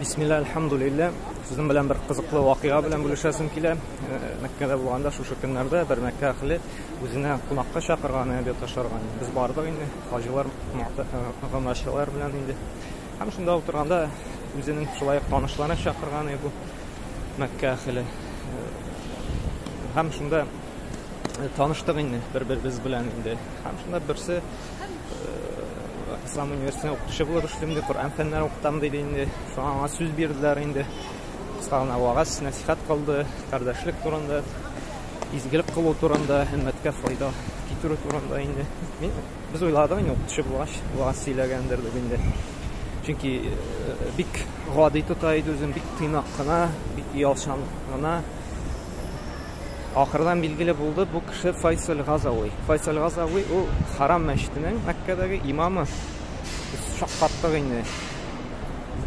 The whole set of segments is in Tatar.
Бисмилла, әлхәмдулилла. Сезнең белән бер кызыклы вакыйга белән бүлешәсем килә. Мәккәдә булганда шушы көннәрдә бер Мәккә әһле үзенә кунакка чакырган, обед ашарга. Без бардык инде, хаҗилар, гомрачылар белән инде. Һәм шунда утырганда үзенең шулай ук танышларын чакырган бу Мәккә әһле. Һәм шунда таныштык инде бер-беребез белән инде. Һәм шунда берсе Ислам университетында укытучы булып эшлим ди, Коръән фәннәре укытам диде инде. Шуңа аңа сүз бирделәр инде. Кыска гына вәгазь, нәсихәт кылды, кардәшлек турында, изгелек кылу турында, өммәткә файда китерү турында инде. Мин без уйладык инде укытучы булгач, вәгазь сөйләгәндер дип инде. Чөнки бик гади тота иде үзен, бик тыйнак кына, бик оялчан гына. Ахырдан билгеле булды, бу кеше Файсал Газави. Файсал Газави ул Харам мәчетенең Мәккәдәге имамы. Без шаккаттык инде.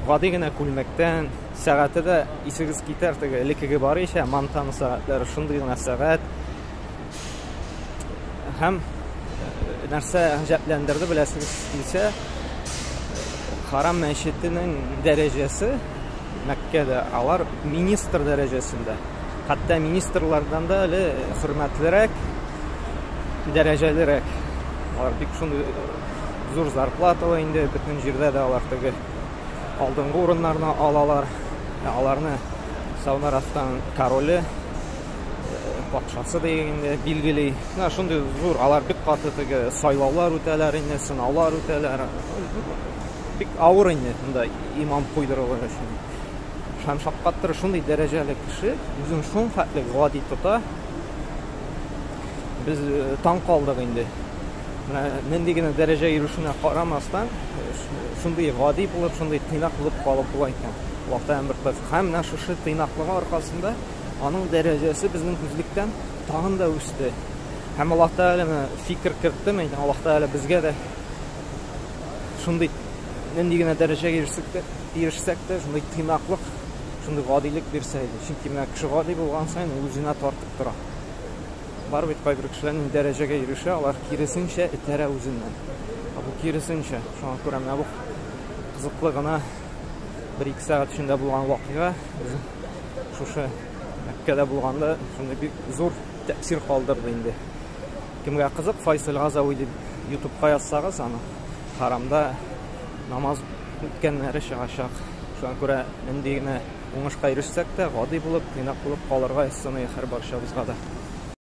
Гади генә күлмәктән, сәгате дә исегез китәр, теге элеккеге бар ичә, Монтана сәгатьләре, шундый гына сәгать. Һәм нәрсә гаҗәпләндерде, беләсегез килсә, Харам мәчетенең дәрәҗәсе Мәккәдә алар министр дәрәҗәсендә. Хәтта министрлардан да әле хөрмәтлерәк, дәрәҗәлерәк. Алар бик шундый зур зарплаталы инде, бөтен җирдә дә алар теге алдынгы урыннарны алалар. Аларны Сауд Арабстанның короле, патшасы дигән инде билгели. Менә шундый зур, алар бик каты теге сайлаулар үтәләр инде, сынаулар үтәләр. Бик авыр инде монда имам куйдырылыр өчен. Һәм шаккаттырыр шундый дәрәҗәле кеше үзен шул хәтле гади тота. Без таң калдык инде. Менә нинди генә дәрәҗә ирешүенә карамастан, шундый гади булып, шундый тыйнак булып калып була икән. Аллаһ Тәгалә бер тәүфик. Һәм менә шушы тыйнаклыгы аркасында аның дәрәҗәсе безнең күзлектән тагын да үсте. Һәм Аллаһ Тәгалә менә фикер кертте, мен Аллаһ Тәгалә безгә дә шундый нинди генә дәрәҗәгә ирешсәк тә, ирешсәк тә, шундый тыйнаклык, шундый гадилек бирсә иде. Чөнки менә кеше гади булган саен ул үзенә тартып тора. Бар бит кайбер кешеләр нинди дәрәҗәгә ирешә, алар киресенчә этәрә үзеннән. Ә бу киресенчә. Шуңа күрә менә бу кызыклы гына бер-ике сәгать эчендә булган вакыйга безнең шушы Мәккәдә булганда шундый бик зур тәэсир калдырды инде. Кемгә кызык, Файсал Газави дип ютубка язсагыз, аны харамда намаз үткәннәре чыгачак. Шуңа күрә нинди генә уңышка ирешсәк тә, гади булып, тыйнак булып калырга язсын һәр барчабызга да.